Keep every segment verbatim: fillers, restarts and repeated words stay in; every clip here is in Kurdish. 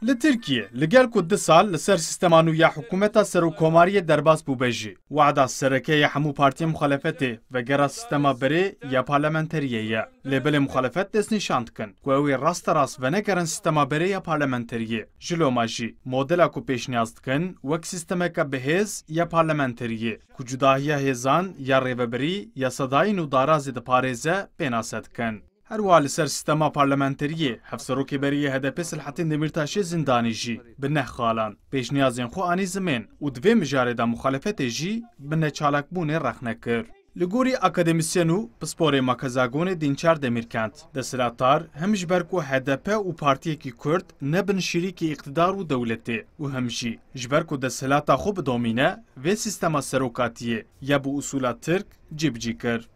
Li Tirkiyê, li gel ku du sal li ser sîstema nû ya hikûmeta serokkomariyê derbas bûbe jî, wada sereke ya hemû partiyên muxalefetê vegera sîstema berê ya parlamenteriyê ye. Lê belê muxalefet destnîşan dikin ku ew ê rasterast venegerin sîstema berê ya parlamenteriyê. Ji loma jî modela ku pêşniyaz dikin wek sîstemeke bihêz ya parlamenteriyê ku cudahiya hêzan ya rêvebirî, yasadayî û darazê diparêze, pênase dikin. Her wiha li ser sîstema parlamenteriyê, hevserokê berê yê H D P Selahattin Demirtaşê Zindanî jî bi neh xalan pêşniyazên xwe anî zimên û di vê mijarê de muxalefetê jî bi neçalakbûnê rexne kir. Li gorî akademîsyen û pisporê Makezagonê Dînçer Demîrkent, desthilatdar hem ji ber ku H D P û partiyekî Kurd ne bin şirîkî îqtidar û dewletê û hem jî ji ber ku desthilata xwe bidomîne, vê sîstema serokatiyê ya bi usûla Tirk cîbicî kir.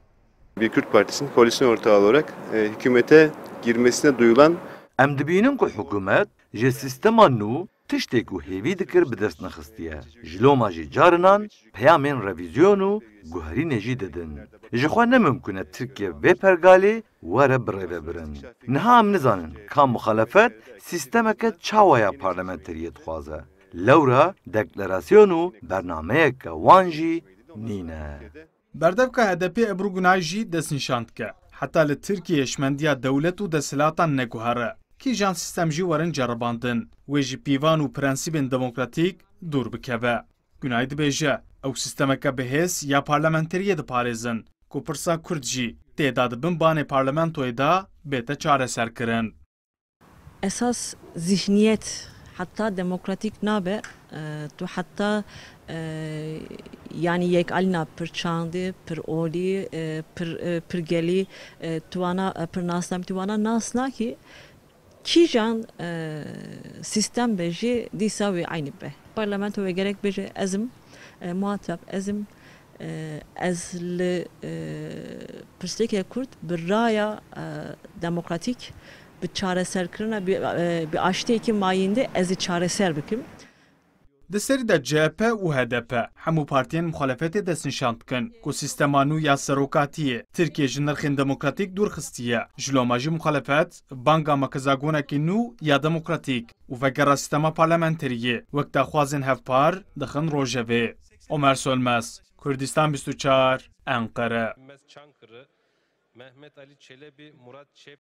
Bir Kürt Partisi'nin koalisyon ortağı olarak, e, hükümete girmesine duyulan Em dibînin ku hikûmet ji sîstema nû tiştê ku hêvî dikir bi dest nexistiye. Ji loma jî carinan peyamên revîzyon û guherînê jî didin. Ji xwe ne mimkun e Tirkiye vê pergalê were birêvebirin. Niha em nizanin ka muxalefet sîstemeke çawa ya parlamenteriyê dixwaze. Lewra deklarasyon û bernameyeke wan jî nîne. Berdevka H D P Ebru Gunay jî destnîşan dike, heta li Tirkiyeyê hişmendiya dewlet û desthilatan neguhere, kîjan sîstem jî werin ceribandin, wê ji pîvan û prensîbên demokratîk dûr bikeve. Gunay dibêje, ew sîstemeke bihêz ya parlamenteriyê diparêzin, ku pirsa Kurd jî tê de di bin banê parlamentoyê de bête çareserkirin. Esas zihniyet heta demokratîk nabe, e, tu heta, e, yanî yekalîna pir çandî, pir olî, e, pir, e, pir gelî, e, tu wana, e, pir nasnam, tu wana nasnakî, kîjan, e, sîstem be jî dîsa wê eynî be. Parlamento wê gerek bêje ez im, e, muhatap ez im, e, ez li, e, pirsgirêkê Kurd bi raya, e, demokratîk, bi çareserkirina, bi, e, bi aştiyekî mayînde ez ê çareser bikim. Di serî de C H P û H D P hemû partiyên muxalefetê destnîşan dikin ku sîstema nû ya serokatiyê Tirkiye ji nirxên demokratîk dûr xistiye. Ji loma jî muxalefet banga makezagonekî nû ya demokratîk û vegera sîstema parlamenteriyê wek daxwazên hevpar dixin rojevê. Omer Sönmez, Kurdistan bîst û çar, Enqere. Sönmez Çankırı, Mehmet Ali Çelebi, Murat Çep,